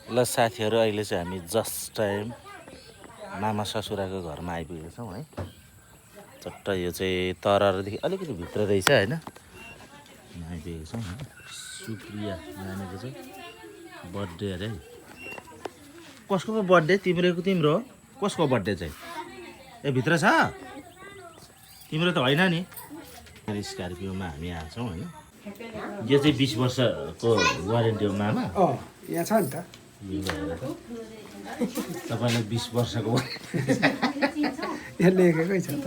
ल साथीहरू अहिले चाहिँ हामी जस्ट टाइम मामा ससुराको घरमा आइपुगेका छौँ है। चट्ट यो चाहिँ तरदेखि अलिकति भित्र रहेछ होइन, आइपुगेको छौँ है। सुप्रिया नानीको चाहिँ बर्थडे अरे। कसको पो बर्थडे? तिम्रो हो? कसको बर्थडे चाहिँ? ए भित्र छ? तिम्रो त होइन नि। स्कर्पियोमा हामी आएको छौँ होइन। यो चाहिँ 20 वर्षको वारेन्टी हो मामा। यहाँ छ नि त। तपाईँलाई 20 वर्षको यहाँ लेखेकै छ त।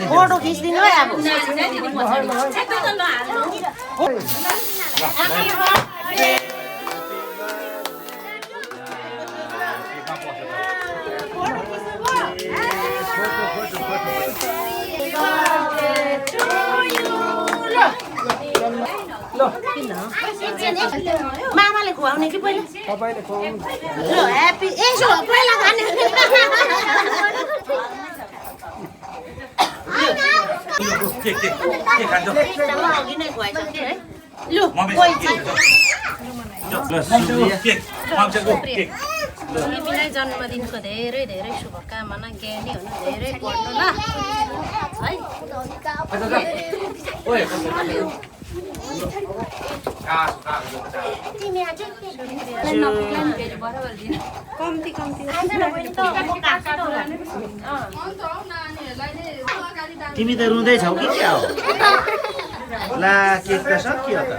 फोटो खिच्दिनु है अब। मामाले खुवाउने कि पहिला? तपाईँले खुवाउनु। ल ह्याप्पी यसो पहिला खाने। अघि नै खुवाइसक्यो है। लु तिमीलाई जन्मदिनको धेरै धेरै शुभकामना, ज्ञानी हुनु, धेरै पढ्नु ल है। तिमी त रुँदैछौ कि क्या हो? ला केक त सकियो त।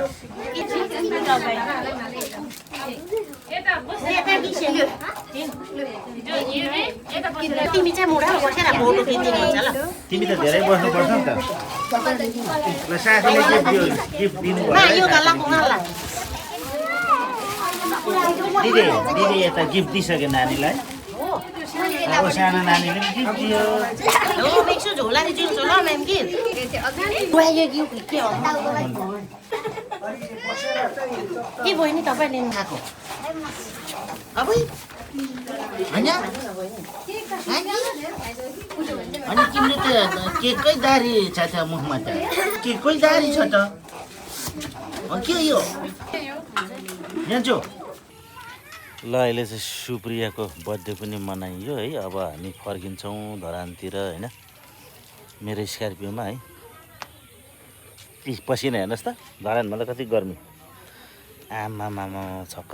तिमी चाहिँ मुढामा बसेर फोटो खिचिदिनु हुन्छ ल। तिमी त धेरै बस्नुपर्छ नि त। ल साथीले गिफ्ट दिनु भयो। यो गल्लाको गल्ला। दिदी दिदी यता गिफ्ट दिइसक्यो नानीलाई। अब सानो नानीले पनि गिफ्ट दियो। हो मिक्सु झोलाले जिउँछ ल म्याम कि। यो गिफ्ट के हो? के बहिनी तपाईँ लिनु भएको? अब होइन अनि तिम्रो त केकै दारी छ त मुखमा त। केकै दारी छ त। के यो जान्छु। ल अहिले चाहिँ सुप्रियाको बर्थडे पनि मनाइयो है। अब हामी फर्किन्छौँ धरानतिर होइन, मेरो स्कर्पियोमा है। पसिना हेर्नुहोस् त, धरानमा त कति गर्मी। आमा मामा छक्क